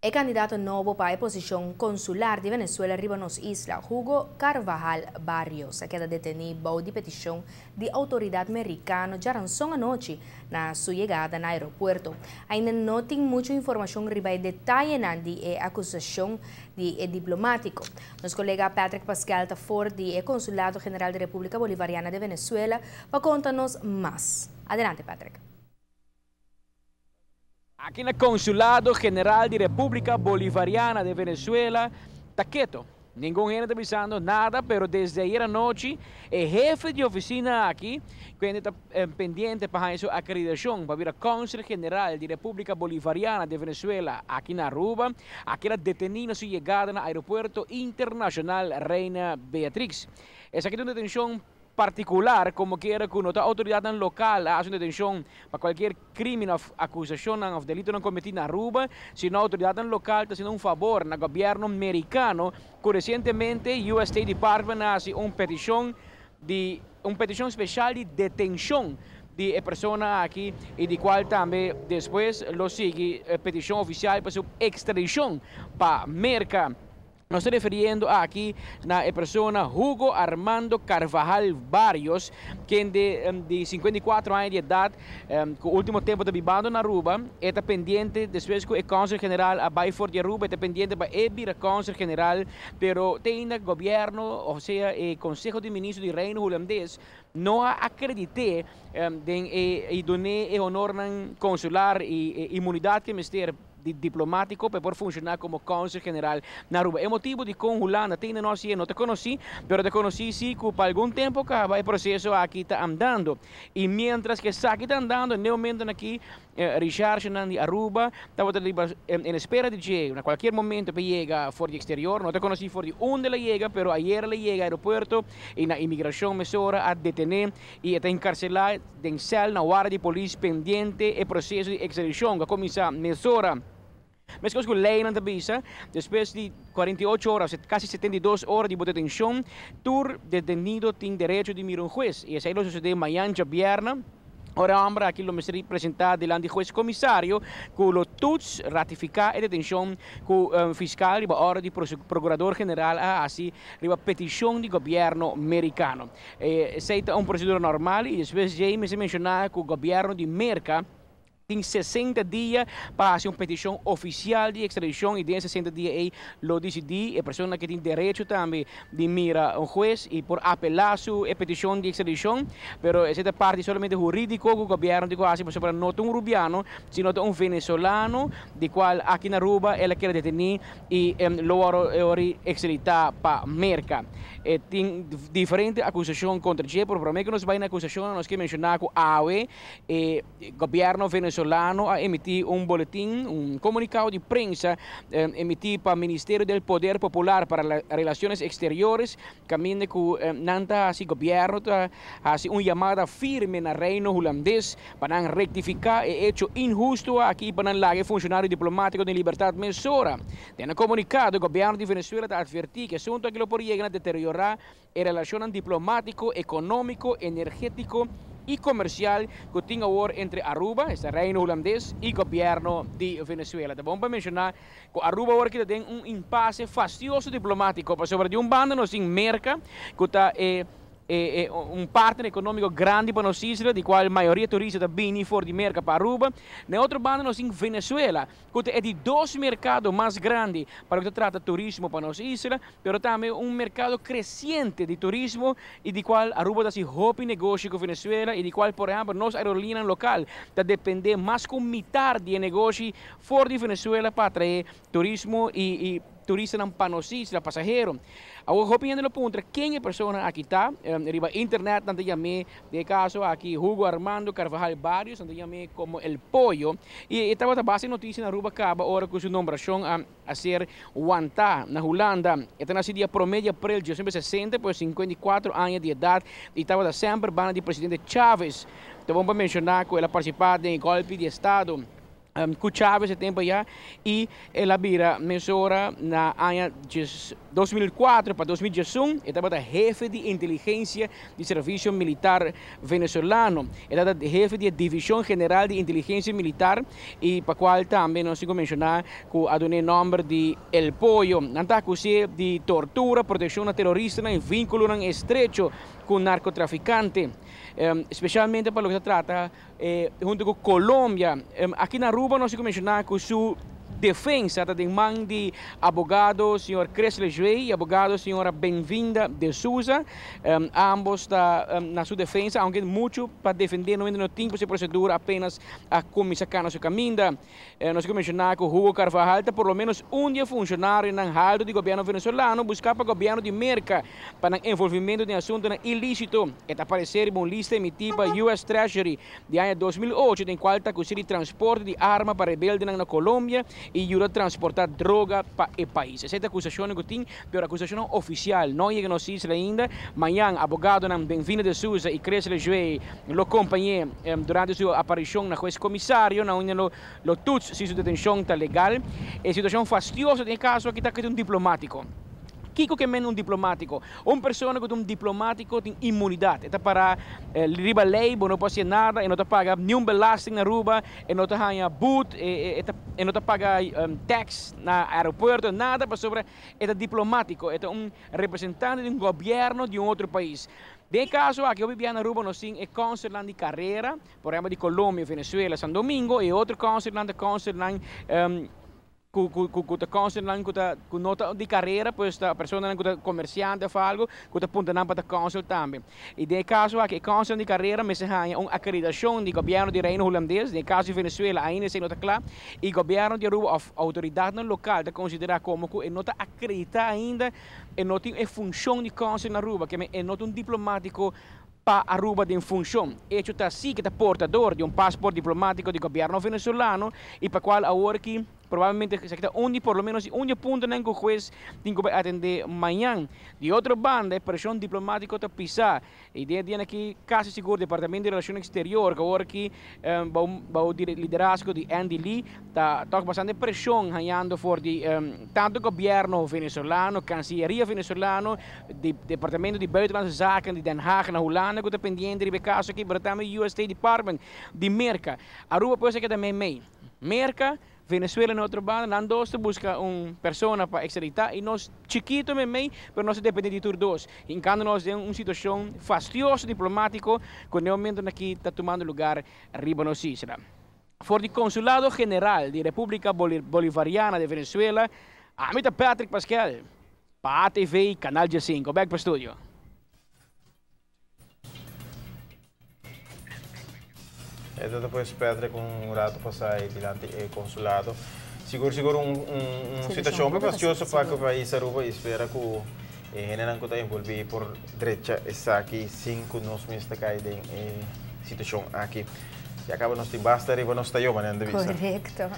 E candidato nobo pa e posicion consular di Venezuela riba nos isla, Hugo Carvajal Barrios, a keda deteni bou di peticion di autoridad Mericano diaranson anochi na su yegada na aeropuerto. Ainda no tin mucho informacion riba e detaye di e acusacion di e diplomatico. Nos colega Patrick Pascal ta for di e Consulado General di Republica Bolivariana di Venezuela pa conta nos mas. Adelante, Patrick. Aki na Consulado General di Republica Bolivariana di Venezuela, ta keto. Ningun hende ta bisando nada, pero desde ayera nochi, e hefe di oficina aki, cu ta pendiente pa su acreditacion, pa bira Consul General di Republica Bolivariana di Venezuela, aki na Aruba, a keda deteni na su yegada na Aeropuerto Internacional Reina Beatrix. Esaki ta un detencion particular, como quiera cu no ta autoridad local a haci un detencion pa cualkier crimen of acusacion of delito no cometi na Aruba, sino autoridad local ta haciendo un favor na gobierno Mericano, cu recientemente US State Department a haci un peticion special di detencion di e persona aki y di cual tambe despues lo sigui peticion oficial pa su extradicion pa Merca. Nos ta refiriendo aki na e persona Hugo Armando Carvajal Barrios, cu di 54 aña di edad, cu ultimo tempo ta bibando na Aruba, ta pendiente, despues cu e Consul General a bay for di Aruba, ta pendiente pa e bira Consul General, pero tin gobierno, o sea, e Conseho di Ministro di Reino Hulandes, no a acredita y duna e honor consular y inmunidad cu mester di diplomatico pa por funciona como Consul General na Aruba. E motibo di con Hulanda tin nos no ta conoci, pero ta conoci si cu pa algun tempo caba e proceso aki ta andando. Y mientras cu esaki ta andando, na e momento aki, Richard di Aruba tabata en espera di cu na cualkier momento pa yega for di exterior, no ta conoci for di unda el a yega, pero ayera el a yega aeropuerto y na inmigracion mesora a detene y ta encarcela den cel na warda di polis pendiente e proceso di extradicion, cu a cuminsa mesora. Mas cu ley no bisa, despues di 48 ora, casi 72 ora di detencion, tur detenido tin derecho di mira un hues. Y esey lo sucede mañan diabierna. Ora e homber aki lo mester presenta dilanti di hues comisario, cu lo toets ratifica e detencion cu fiscal riba orden di procurador general a haci riba peticion di gobierno Mericano. Esey ta un procedura normal y despues James a menciona cu gobierno di Merca tin 60 dia pa haci un peticion oficial di extradicion y den 60 dia ey lo dicidi e persona cu tin derecho tambe di mira un hues y por apela su peticion di extradicion, pero esey ta parti solamente huridico cu e gobierno di haci, pasobra no ta un rubiano, sino un venezolano, di cual aki na Aruba el a keda deteni y lo extradita pa Merca. Tin diferente acusacion contra dje, pero prome cu nos bay na acusacion, nos kier menciona cu awe gobierno venezolano a emiti un boletin, un comunicado di prensa emiti pa Ministerio del Poder Popular para las Relaciones Exteriores, caminda cu nan ta haci gobierno ta haci un yamada firme na Reino Hulandes pa rectifica e hecho inhusto aki pa laga funcionario diplomatico den libertad mesora. Den e comunicado, gobierno di Venezuela ta adverti cu e asunto aki por yega na deteriora e relacion diplomatico, economico, energetico y comercial cu tin awor entre Aruba, e Reino Hulandes, y gobierno di Venezuela. Ta bon pa menciona cu Aruba awor cu tin un impasse fastioso diplomatico, pasobra di un banda nos tin Merca, cu ta un partner economico grandi pa nos isla, di cual mayoria turista ta bini for di Merca pa Aruba. Na otro banda nos tin Venezuela, cu ta di dos mercado mas grandi pa loke ta trata turismo pa nos isla, pero tambe un mercado creciente di turismo y di cual Aruba ta haci hopi negoshi cu Venezuela y di cual, por ehempel, nos aerolinea local ta depende mas cu mitar di negoshi for di Venezuela pa atrae turismo y turista pa nos isla, pasahero. Awor hopi hende lo puntra ken e persona aki ta, riba internet nan ta yam'e den caso aki Hugo Armando Carvajal Barrios, nan ta yam'e como El Pollo, y tabata base noticia na Aruba caba ora cu su nombracion a ser wanta na Hulanda. E ta naci dia 1 di april di 1960, pues 54 aña di edad, y tabata semper banda di presidente Chavez. Ta bon pa menciona cu el a participa den golpe di estado. Ku Chávez e tempu ya i el a bira mesora na aña 2004 pa 2011 e tabata hefe di inteligensia di servisio militar venezolano. E tabata hefe di e Divishon General di Inteligensia Militar i pa kual tambe nos tin ku menshoná ku a dun'é nòmber di El Pollo. Nan ta akus'é di tortura, protekshon na teroristanan i vínkulonan estrecho ku narkotrafikante, spesialmente pa loke ta trata hunto ku Colombia. Aki na Aruba nos tin ku menshoná ku su defensa ta den man di abogado señor Chris Lejuey y abogado señora Benvinda de Souza. Ambos ta na su defensa, aunke mucho pa defende no no tin pasobra e procedura apenas a cuminsa cana su caminda. Nos tin ku menshoná ku Hugo Carvajal ta por lo menos un di e funshonarionan haltu di gobièrnu venezolano buská pa gobièrnu di Merka pa nan envolvimentu den asuntunan ilísito. E ta aparesé riba un lista emití pa US Treasury di aña 2008 den kual ta akusí di transporte di arma pa rebeldenan na Colombia i yuda transportá droga pa e pais. Esei ta akusashonnan ku tin, pero akusashonnan ofisial no yega nos isla ainda. Mañan abogadonan Benvino de Souza i Chris Lejuey lo kompañ'é durante su aparishon na hues komisario na unda lo lo toets si su detenshon ta legal. E situashon fastioso den e kaso aki ta ku e ta un diplomátiko. Kiko ke men un diplomátiko? Un persona ku ta un diplomátiko tin inmunidat. E ta pará riba lei, bo no por hasié nada, e no ta paga niun belasting na Aruba, e no ta haña but, e no ta paga tax na aeropuerto, nada pasobra e ta diplomátiko, e ta un representante di un gobièrnu di un otro pais. Den e kaso aki hopi bia na Aruba nos tin e kònsulnan di karera, por ehèmpel di Colombia, Venezuela, San Domingo, e otro kònsulnan ta kònsulnan ku ku ku ta kònsulnan ku ta ku no ta di karera, pues ta personanan ku ta komersiante òf algu ku ta punta nan pa ta kònsul tambe. I den e kaso aki e kònsulnan di karera mester haña un akreditashon di gobièrnu di Reino Hulandes, den e kaso di Venezuela ainda esei no ta kla, i gobièrnu di Aruba òf outoridatnan lokal ta konsiderá komo ku e no ta akreditá ainda. E no tin e funshon di kònsul na Aruba, keme e no ta un diplomátiko pa Aruba den funshon. Echo ta si ke ta portador di un pasport diplomátiko di gobièrnu venezolano i pa kual awor aki probablemente esaki ta un di por lo menos un di e puntonan ku hues tin ku bai atendé mañan. Di otro banda e preshon diplomátiko ta pisá. E den e dianan aki kasi sigur Departamento di Relashon Eksterior ku awor aki bou di liderazgo di Andy Lee ta tok bastante preshon hañando for di tantu gobièrnu venezolano, Kansiyeria venezolano, di Departamento di Buitenlandse Zaken di Den Haag na Hulanda ku ta pendiente riba e kaso aki, pero tambe US State Department di Merka. Aruba pues a keda meimei. Merka Venezuela na otro banda, nan dos ta buska un persona pa ekstraditá i nos chikito meimei, pero nos ta dependé di tur dos, hinkando nos den un situashon fastioso diplomátiko ku den e momentonan aki ta tumando lugar riba nos isla. For di Konsulado General di Repúblika Bolivariana de Venezuela, ami ta Patrick Paskel, pa ATV Kanal 15. Bèk pa studio. E ta pues Patrick un rato pasa ahí dilanti e consulado. Sigur sigur un un situacion hopi fastioso pa cu pais Aruba y spera cu e hendenan cu ta envolvi por drecha esaki sin cu nos mes ta cay den e situacion aki. Ya caba nos tin basta riba nos tayo manera nan ta bisa. Correcto.